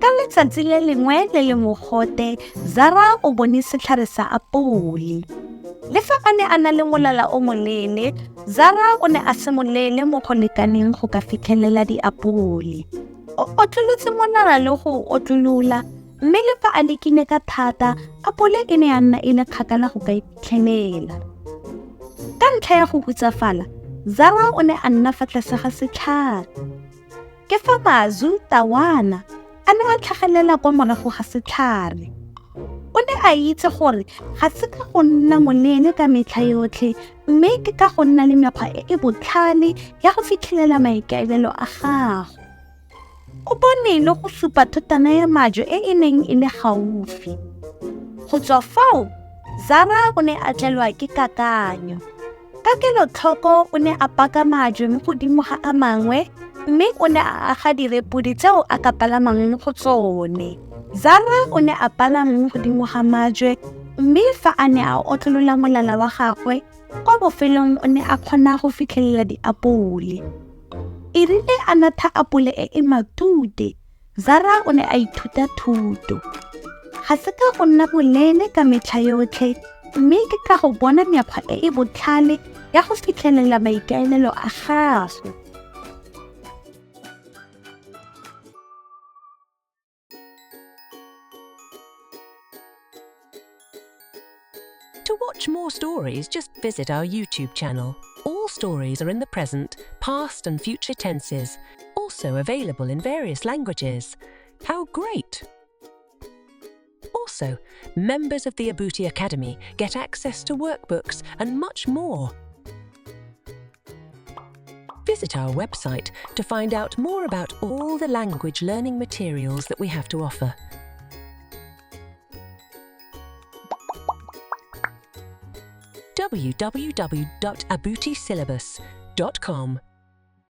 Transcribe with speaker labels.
Speaker 1: Ka letsatsi le lengwe le le mogote, Zara o bone setlhare sa apole. Le fa a ne a na le molala o moleele, Zara o ne a se moleele mo go lekaneng go ka fitlhelela diapole. O otlolotse molala le go o otlolola, mme le fa a lekile ka thata, apole e ne ya nna e le kgakala go ka e fitlhelela. Ka ntlha ya go hutsafala, Zara o ne a nna fa tlase ga setlhare. Ke fa Mazu Tawana a ne a tlhagelela kwa morago ga setlhare. O ne a itse gore ga se ka go nna moleele ka metlha yotlhe mme ke ka go nna le mekgwa e e botlhale ya go fitlhelela maikaelelo a gago. O bone le go supa thotana ya majwe e e neng e le gaufi. Go tswa fao, Zara o ne a tlelwa ke kakanyo. Ka kelotlhoko o ne a paka majwe mo godimo ga a mangwe mme o ne a aga direpodi tseo a ka palamang mo go tsone. Zara o ne a palama mo godimo ga majwe mme fa a ne a otlolola molala wa gagwe, kwa bofelong o ne a kgona go fitlhelela diapole. E rile a natha apole e e matute, Zara o ne a ithuta thuto. Ga se ka go nna boleele ka metlha yotlhe, mme ke ka go bona mekgwa e e botlhale ya go fitlhelela maikaelelo a gago.
Speaker 2: To watch more stories, just visit our YouTube channel. All stories are in the present, past, and future tenses, also available in various languages. How great! Also, members of the Abuti Academy get access to workbooks and much more. Visit our website to find out more about all the language learning materials that we have to offer. www.abutisyllabus.com.